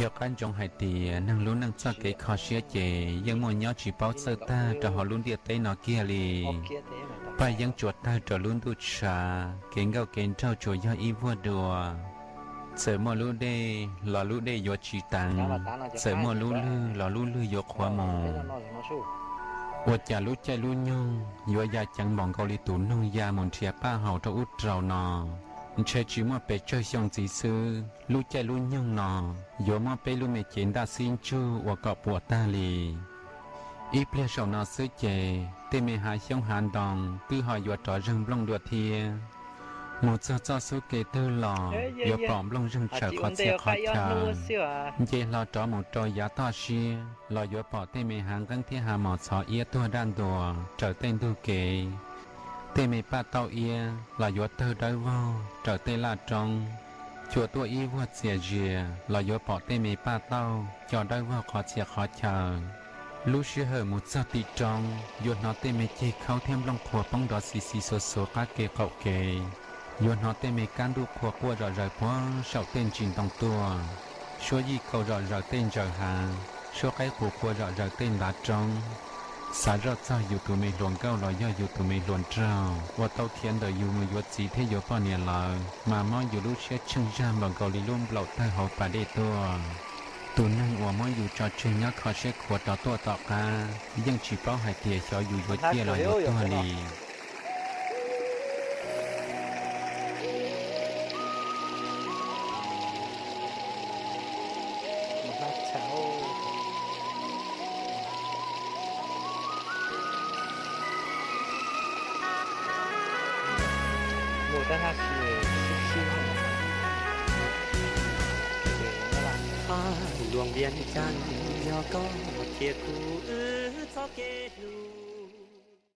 Yog qab ntsoov hais tias neeg lub neej txoj kev kho siab ces yeej muaj nyob tsis paub txawj tag rau hauv lub ntiaj teb no kiag li. Paj yeeb tsuas tawg rau lub ntuj tshav, kev nkauj kev nraug tsuas yog ib vuag dua. Txawm muaj lub dej los lub dej yuav tsis teev, txawm muaj lub lwg los lub lwg yuav qhuav mus. Ua cas lub caij lub nyoog yuav ya ceev npaum nkaus li tus noog ya mus nrhiav paj haus rau ub rau no? Ntshe tsis muaj pes tsawg xyoo ntxiv xwb, lub caij lub nyoog no yuav muab peb lub me cev ntaj xib ntsug ua kom puas tag li. Ib pliag saum no xwb ces tej me hav xyoob hav ntoo twb ho yuav rov zeeg nplooj dua thiab. Mus txog txoj xub kev twg los yuav pom nplooj zeeg tshawm qhov txhia qhov chaw. Nce hlo rov mus rau yav toj siab los yuav pom tej me hav nqeeb thiab hav mos txhov iab tuag daj ntuas raws tej ntug kev. Tej me paj tauj iab los yuav tawg dawb vog raws tej laj roob. Cua tuaj ib vuag txias zias los yuav pom tej me paj tauj co dawb vog qhov txhia qhov chaw. Lub sij hawm mus txog tim roob yuav hnov tej me ceg khaub thiab nplooj qhuav poob nrov xis xis xuav xuav qab kev qaum kev. Yuav hnov tej me kab ntuj qhuav quaj zom zaws puag saum tej ntsis ntoo tuaj. Suab yij kaus zom zaws tej ntsaws hav, suab qaib qus qua zom zaws tej ntav roob. Xav zoj txog yus tus me hluas nkauj los yog yus tus me hluas nraug uas tau khiav ntawm yus mus yuav txiv thiab yuav poj niam lawm, mas mob yus lub siab tsheej zag npaum nkaus li lub nplaum tawg hauv pas dej tuaj. Tus neeg uas muab yus tso tseg nyob kho siab khuav rov tuaj tom qab, yeej tsis paub hais tias xyov yus yuav ciaj los yuav tuag li. Luag Vias Cas yog koj thiab kuv wb txoj kev hlub.